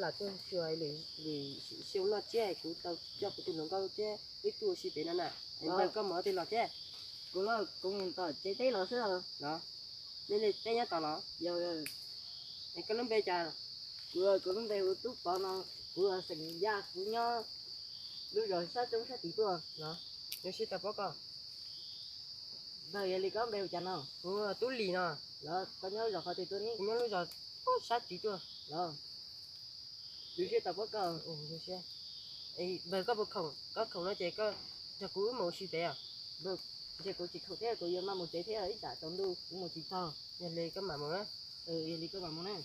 Lam tuaj xyuas li, xyoo no thiab kuv tau coj kuv tus hluas nkauj thiab wb tuaj ua si pem no na. Npawg, koj mus twg los thiab? Kuv los kuv mus tom tsev teb los xwb. Los, nej li teb nyob tod los? Yog. Es koj lub npe cas? Kuv, kuv lub npe hu Tub Pov no, kuv xeem Yaj, kuv nyob lub zos sab roob sab tid tuaj. Los, zoo siab tau pom koj. Npawg, yog li koj npe hu cas no? Kuv Tub Lis no. Los koj nyob lub zos qhov twg tuaj ne? Kuv nyob lub zos sab tid tuaj. Los, zoo siab tau pom koj. Npawg, koj puas khoom? Koj khoom no ces koj nrog kuv wb mus ua si pem os. Ntshe kuv tsis khoom thiab, kuv yuav maj mus tsev thiab, ib tsam tsaus ntuj kuv mus tsis txog. Yog li koj mam mus na. Yog li koj mam mus na.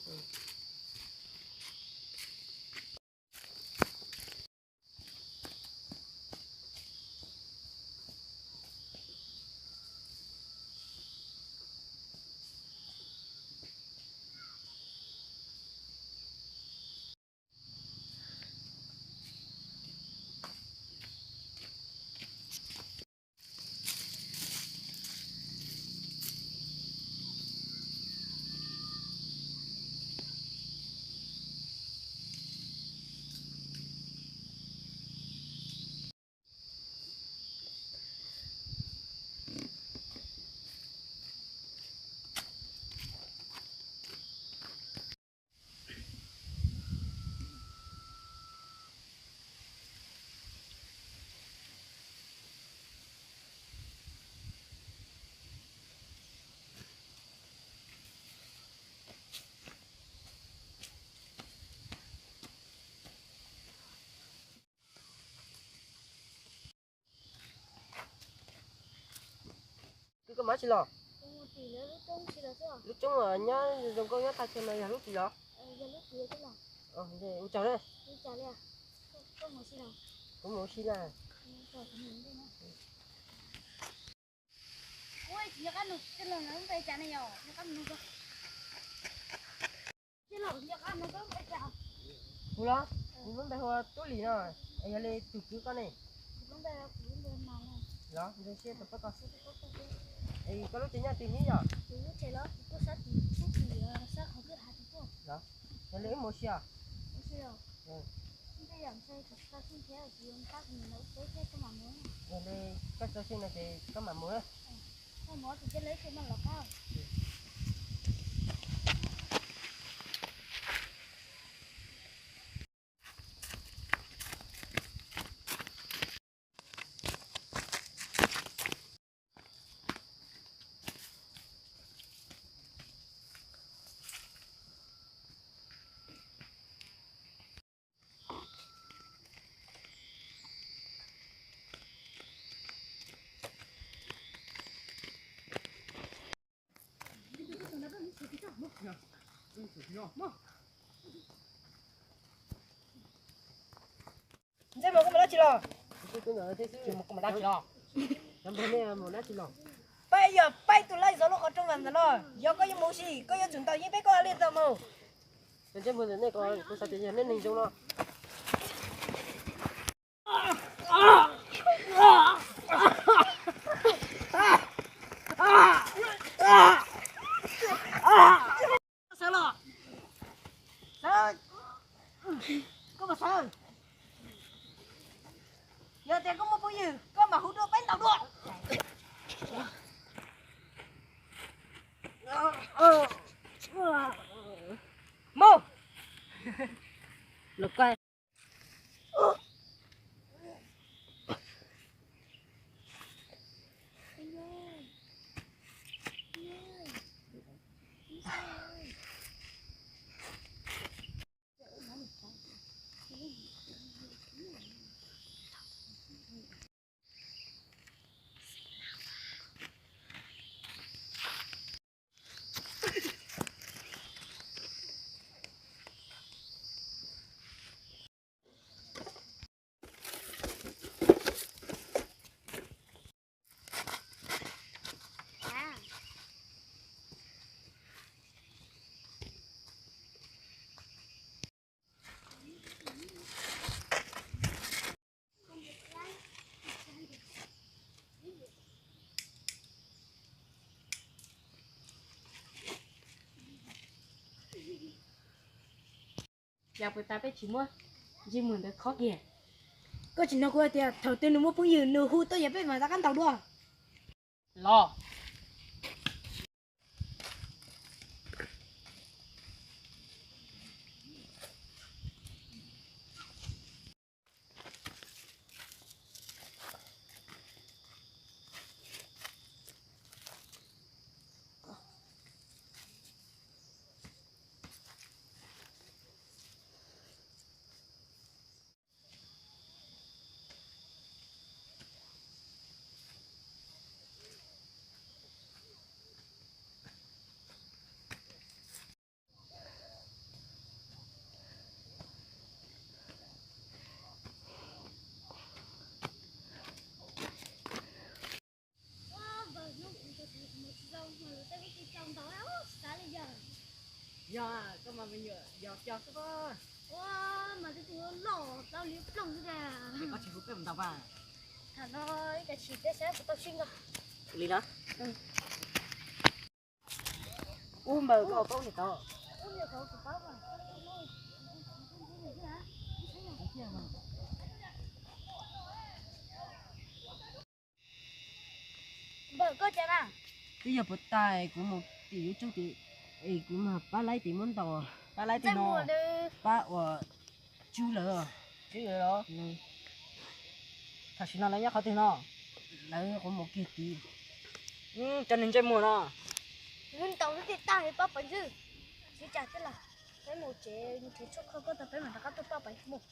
Kwv, koj mus dab tsi los? Lub roob nyob zoo nkauj nyob thaj chaw no yog lub tsis los? Ua tsaug na. Kuv mus ua si na. Kuv los, kuv lub npe hu ua Tub Lis no, es yog li tus kwv koj ne? Los, zoo siab tau pom koj. Es koj lub tsev nyob twg ne yom? Los, yog li wb mus ua si os. Yog li koj tso tseg no ces koj mam mus. Ntxawm, koj mus dab tsi los? Koj mus dab tsi los? Peb yog peb tug laij zov lub qhov rooj ntawm no, yog koj yuav mus ua si, koj yuav tsum ntaus yeeb peb koj li tau mus. Kuv xav tias yog nej neeg zoo no. Sawv los, sawv, koj puas sawv? Yog tias koj muaj phooj ywg koj mam hu dua peb ntaus dua. Mus. Cas puas tas peb tsis muab ntsej muag ntawd khob kiag? Koj tsis hnov kuv hais tias thaum twg nws muaj phooj ywg nws hu tuaj yog peb mam rov qab ntaus dua. Los. Yog, koj mas me nyuam yog cog xwb pob. Ua, mas twb tus loj plaub liab ploog xwb tiag. Koj tsis hu peb mus ntaus mas. Tham no ib co tshis peb saib puas tau sib nkaus li na. Ub npawg, koj paub niam tod? Npawg, koj cas na? Twb yog puas tas kuv mus tim yuav tsoog tim, es kuv mas pab laib tim muab ntaus, pab laib tim no, pab uas tswb lawv. Tswb lawv los? Tam sim no lawv nyob qhov twg no? Lawv quav mus kiag tid. Cov niag ntsej muag no. Wb ntaus lub tij tag li pab pais ntswj. Tsis cas thiab los, peb mus tsev, mus tsev tshuaj kho koj tag peb mam rov qab tuaj pab pais mus.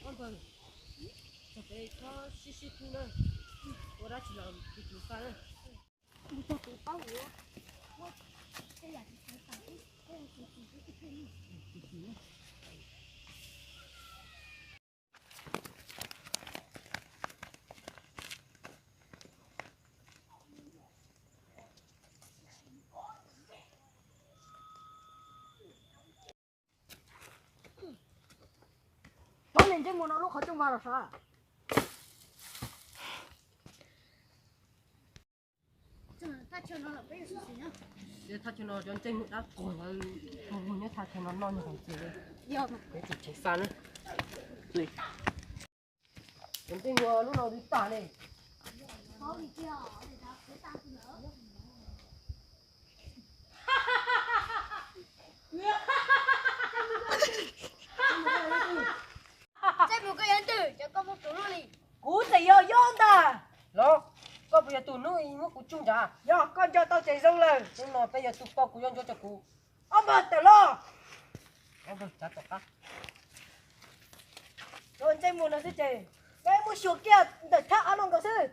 Ob npawg, txog pem txhob sib sib hlub na, ua dab tsi los tiv tus fa na. Mus txog kuv paub ua, ua tej yam tsis txawv tas xwb, tej yam tsis txawv xwb. Cov niag ntsej muag no lub qhov rooj vag los sav. Thaj chaw no cov ntsej muag dab qhuas ntawd tuag nyob thaj chaw no noj nyuag hauv ces li. Peb tus tsev xa na. Cov ntsej muag lub no twb tag li. Ntsej muag koj yog leej twg, cas koj muab kuv luaj li? Kuv txawm yog yob ntag. Los, koj puas yog tus hnub i muab kuv tsuj nrad? Yog koj nco tau ces zoo lawm, hnub no peb yog tus poj kuv yob ntsuab rau kuv. Ob npawg tawm los. Ob npawg tsav tom qab. Cov ntsej muag no xwb ces peb muab xyuas kiag ntawm thaj av no nkaus xwb.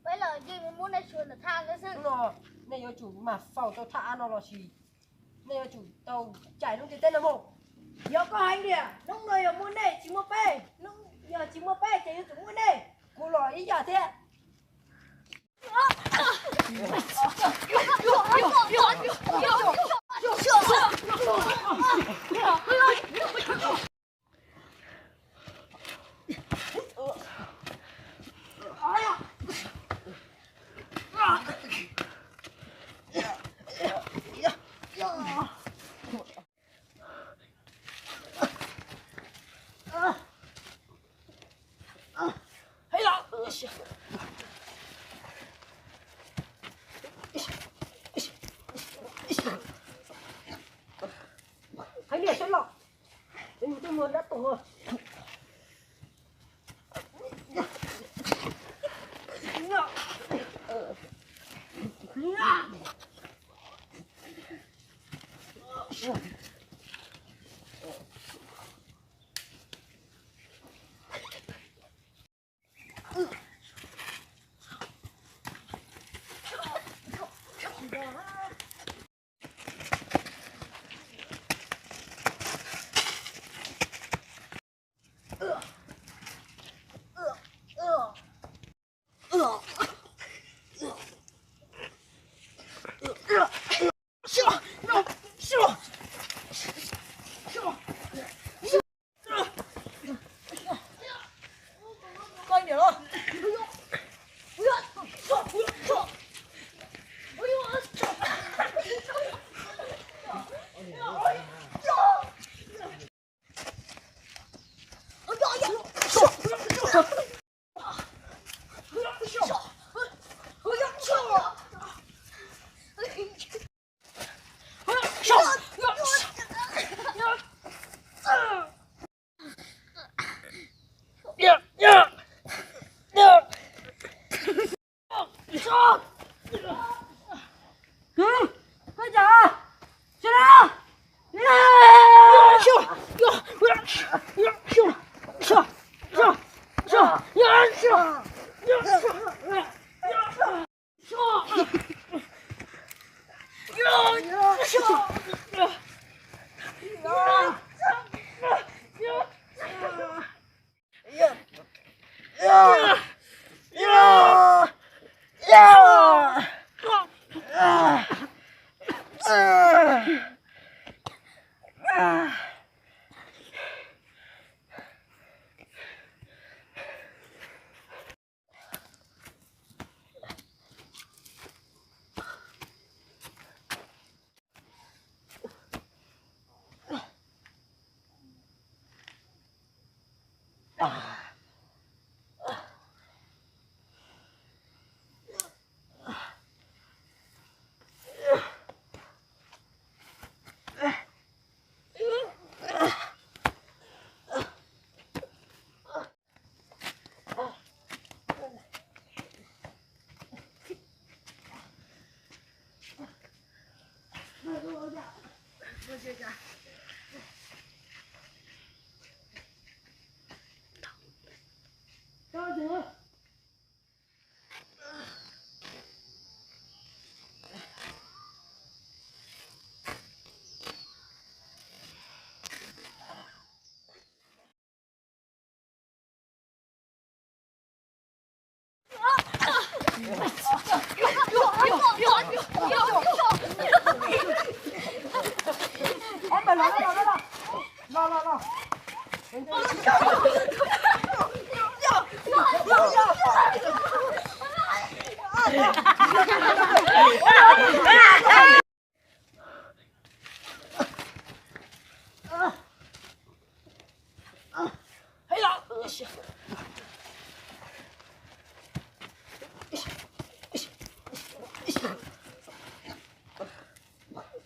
Peb los yeej muab nej xyuas ntawm thaj av no xwb. Hnub no nej yuav tsum mam faus rau thaj av no los sis nej yuav tsum tau cais lub ntiaj teb no mus. Yog koj hais tias hnub no yog muaj nej tsis muaj peb, yog tsis muaj peb ces yuav tsum muaj nej, kuv los ib yam thiab. Hais niam saib los, ntsej muag dab tuag.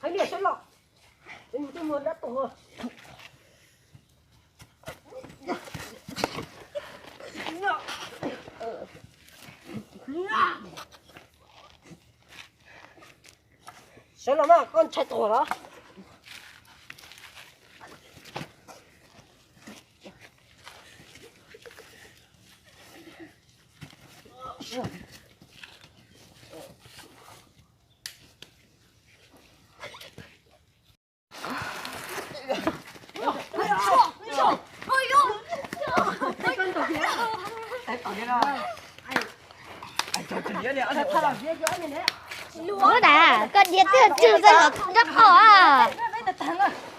Hais niam sawv los, yus twb muag dab tuag. Sawv los mas, koj ntshai tuag los? Ua cas koj diav twb tsw txog nraub qaum a?